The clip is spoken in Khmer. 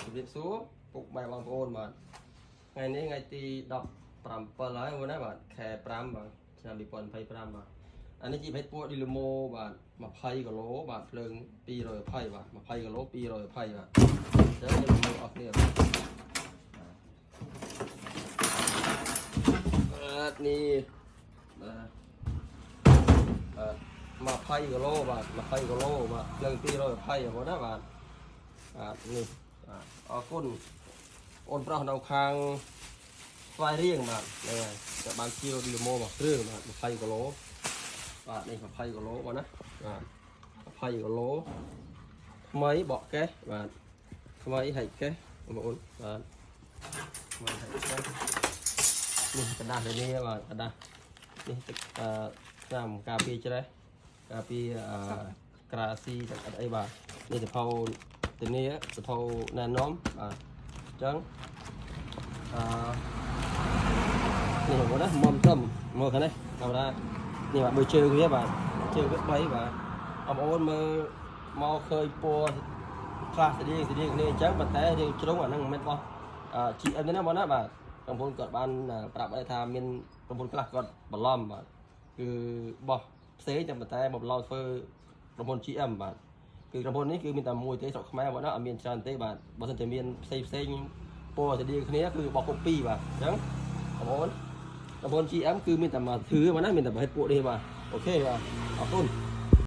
ជំរាបសួរពុកម៉ែបងប្អូនបាទថ្ងៃនេះថ្ងៃទី17ហើយបងណាបាទខែ5បាទឆ្នាំ2025បាទអានេះជាប្រភេទពួក Dynamo បាទ20គីឡូបាទភ្លើង220បាទ20គីឡូ220បាទអញ្ចឹងយើងមើលអស់គ្នាបាទបាទនេះបាទបាទ20គីឡូបាទ20គីឡូបាទភ្លើង220បងណាបាទបាទនេះបាទអរគុណអូនប្រុសនៅខាងស្វាយរៀងបាទហ្នឹងហើយតែបានជាវឌីម៉ូមួយគ្រឿងបាទ20គីឡូបាទនេះ20គីឡូបាទណាបាទ20គីឡូថ្មីបកកេះបាទថ្មីហែកកេះបងប្អូនបាទថ្មីហែកកេះនេះក្រដាសនេះបាទក្រដាសនេះទឹកអឺឆ្នាំការពារច្រេះការពារអឺក្រាស៊ីទឹកអត់អីបាទនេះសភៅធានាសភៅណែនាំបាទអញ្ចឹងអឺនេះបងប្អូនណាមុំត្រឹមមើលខាងនេះកាមេរ៉ានេះបាទមើលជើងវាបាទជើងវា3បាទបងប្អូនមើលមកឃើញពណ៌ខ្លះស្តៀងស្តៀងគ្នាអញ្ចឹងប៉ុន្តែរៀងជ្រុងអាហ្នឹងមិនមែនបោះ GM ទេណាបងណាបាទបងប្អូនគាត់បានប្រាប់ឲ្យថាមានបងប្អូនខ្លះគាត់បន្លំបាទគឺបោះផ្សេងតែប៉ុន្តែមកបន្លំធ្វើក្រុមហ៊ុន GM បាទគឺក្រុមហ៊ុននេះគឺមានតែមួយទេស្រុកខ្មែរបងណាអត់មានច្រើនទេបាទបើមិនតែមានផ្សេងផ្សេងពណ៌ស្តៀងគ្នាគឺបោះ copy បាទអញ្ចឹងបងប្អូនក្រុមហ៊ុន GM គឺមានតែមួយធឺបងណាមានតែប្រភេទពួកនេះបាទ OK បាទអរគុណ។